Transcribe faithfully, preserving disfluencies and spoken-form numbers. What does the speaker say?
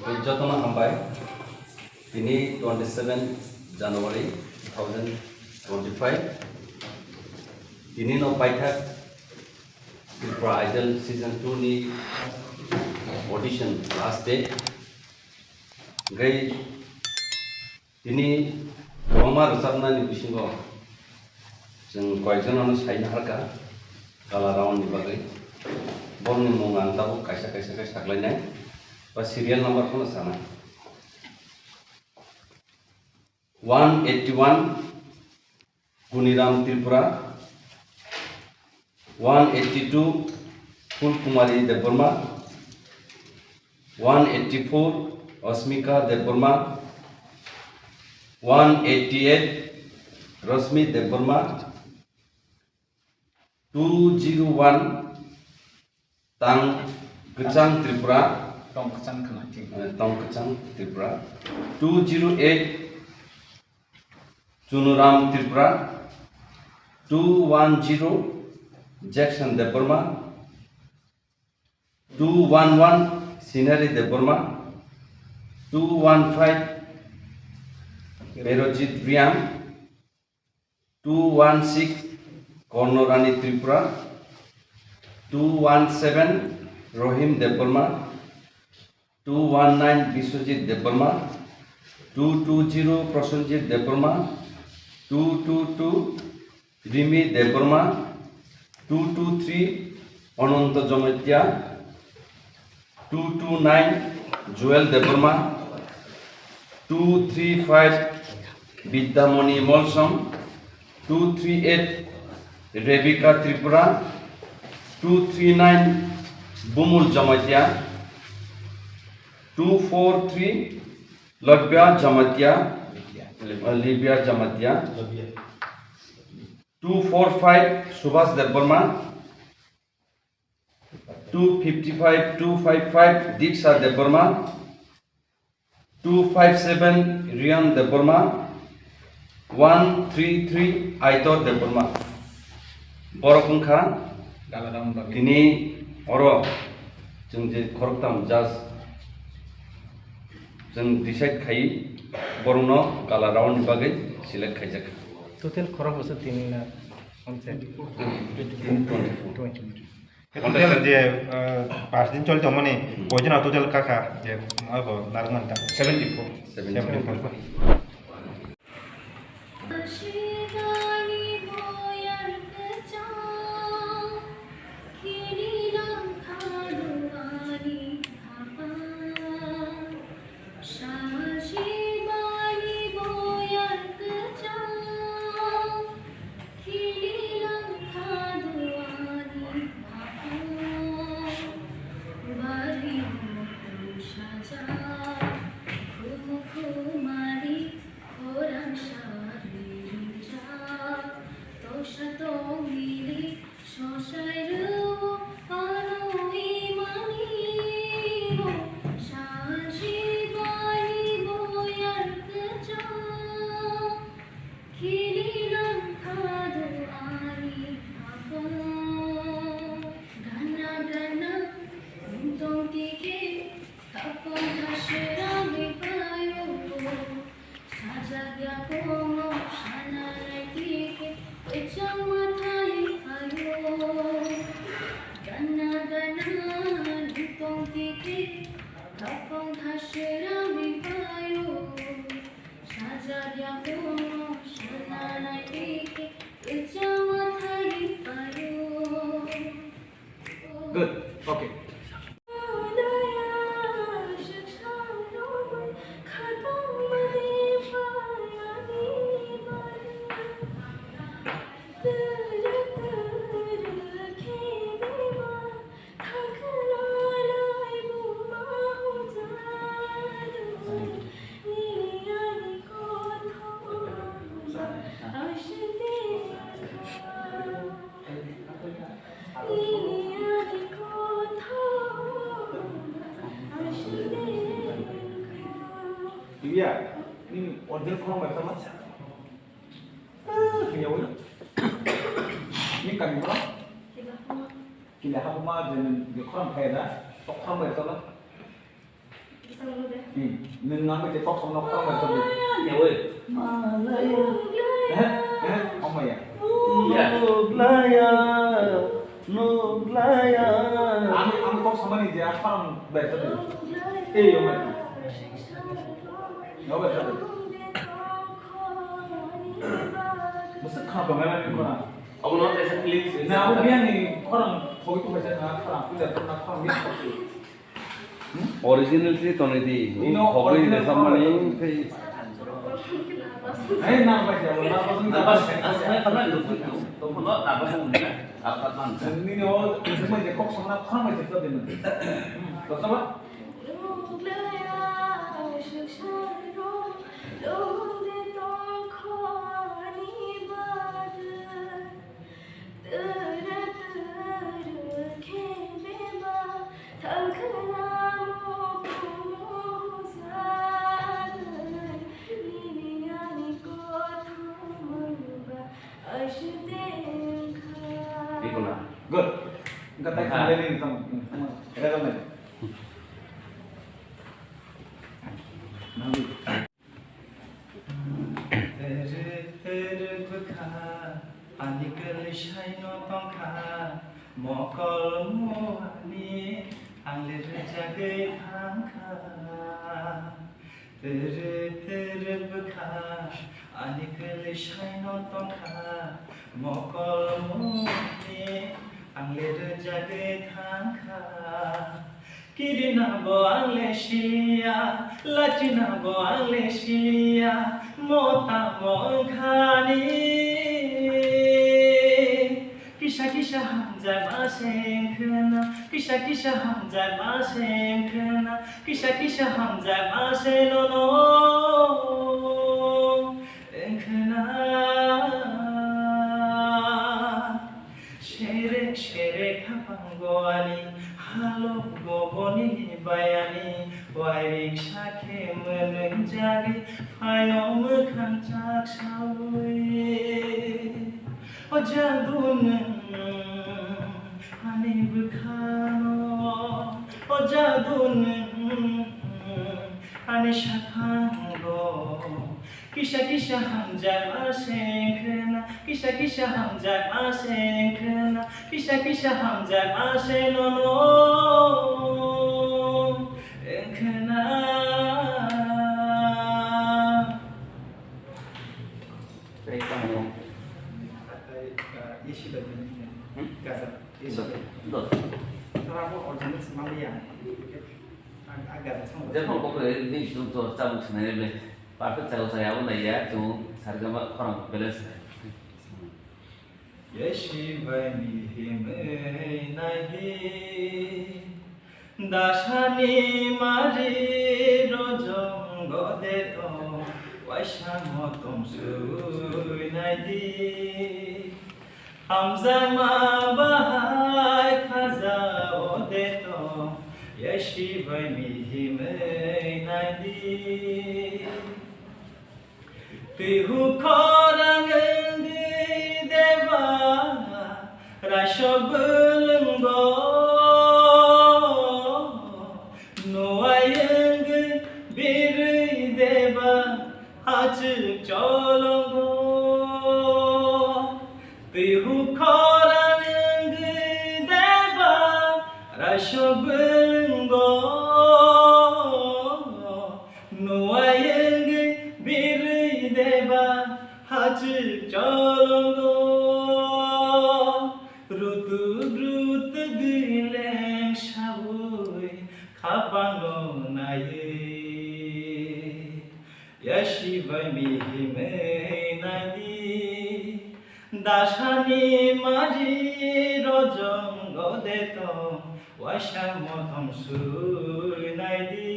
Jotono hambai. Tini twenty seven January two thousand twenty five. Tini no paithak Tripura Idol season two ni audition last day. Gai tini kwbangma rwchapnani bisingo chwng koyekjono saina harkha gala round ni bagwi. Borokni mung ang tabuk kaisa kaisa khe saklainai ba serial number phano sanai. One eighty one Kuniram Tripura, one eighty two Phulkumari Debbarma, one eighty four Asmika Debbarma, one eighty eight Rosmi Debbarma, two zero one Tang Kwchang Tripura, Tong Kwchang khna, thik. Eh, Tong Kwchang Tripura, two zero eight Chunuram Tripura, two one zero Jackson Debbarma, two one one Sinari Debbarma, two one five Berojit Riang, two one six Kornorani Tripura, two one seven Rohim Debbarma, two one nine Biswajit Debbarma, two two zero Prosenjit Debbarma, two two two Rimi Debbarma, two two three Ananto Jamatia, two two nine Joel Debbarma, two three five Bidyamoni Molsom, two three eight Rebecca Tripura, two three nine Bumul Jamatia, two four three Labia Jamatia, uh, Libia Jamatia, two four five Subhas Debbarma, two fifty five, two five five Diksha Debbarma, two five seven Rian Debbarma, one three three Aitor Debbarma. Borok wngkha Gala round bagwi. Tini oro chwng je khoroktham judge chwng decide khai borokno gala round ni bagwi select khaijak. Total khorok bwswk tini na? Tini twenty four. Twenty. Total je, eh, pas din choli tongmani, hmm, poison total kaka je, abo narwk manta. Seventy four. Seventy four. Seventy four. Sajiwani boyar kwchang, khililang kha duani baphang. Bari mutung sajak, khum khumari khorang sari ringjak, tosa tongmili Sosai rwo ano imani bo sajiwani boyar kwchang, khililang kha duani baphang. Gana gana wng tong tikhe, kapang kha srangwi phaio. Sajak yakungo sana nai tikhe, kwchang mathai phaio. Gana gana nutong tikhe, kapang kha srangwi phaio. Sajak yakungo sana nai tikhe, kwchang mathai phaio. Good. Okay. Iya, ini order kurang banyak sama. Punya wala. Ini kami mana? Kita apa mah dengan dia kurang kaya dah. Tok kurang banyak sama. Nwng nang bai kok songno khorang bai tongdi. Nyawi. Eh, eh, omaya. Ya. Nuglaya, nuglaya. Ang, ang kok songmani je, ang khorang bai tongdi. Eh, omaya. Yo bai tongdi. Bwswk khorang bai mani khorang. Obo no kaisa clip se. Na, abo biyani khorang thogwi tongkha, na khorang puja, na khorang mix thogwi. Original tree tongwi di. Nino khogwi original resammani khorang. Tei. Hai, na bai ja, na bai ja. Na bai ja, na bai ja. Tongphano na bai ja, na bai ja. Nini o, semai je kok songna khorang bai je kok de. Hmm, to sama? Ikuna. Good. Engka tai khanle ni tong, tong, tong, era kan lagi. Nabi. Twerwk twerwk bwkha, ani kwlwi saino tongkha, mokol muani ang le rwjagwi thangkha. Twerwk twerwk bwkha, ani kwlwi saino tongkha, mokol muani ang le rwjagwi thangkha. Kirina bo ang le siliya, lachina bo ang le siliya, mo tamo wngkhani. Kisa kisa hamjakma se wngkhwna, kisa kisa hamjakma se wngkhwna, kisa kisa hamjakma se nono wngkhwna. Serek serek hapang goani, halok goboni bayani, wairik sakhe mwnwi jagwi, phaio mwkhang chak sawi. O jadu nwng ani bwkhano, o jadu nwng ani sakhango. Kisa kisa hamjakma se wngkhwna, kisa kisa hamjakma se wngkhwna, kisa kisa hamjakma se nono wngkhwna. Tei tamo. Tei, ah, isi da bini. Hmm? Gaza. Isi da. Dos. Tara bo original se mangya. Ang, ang gaza song. Jepang kokre ni sung to chabuk sinai le. Perfect chao chaya bo naiya, chung sarigama khorang balance nai. Yasi bai mi himwi nai di. Dasani mari rojong gode to, waisa motom sui nai di. Hamjakma bahai khaja ode to, yasi bai mi himwi nai di. Twi hukhorang wngwi deba, raisok bwlwngo. Nuwai wngwi birwi deba, hachwk cholongo. Twi hukhorang wngwi deba, raisok bwlwngo. Nuwai wngwi birwi deba, hachwk cholongo. Rutuk rutuk gwi leng saui, khapangno naiwi. Yasi bai mi himwi nai di. Dasani mari rojong gode to, waisa motom sui nai di.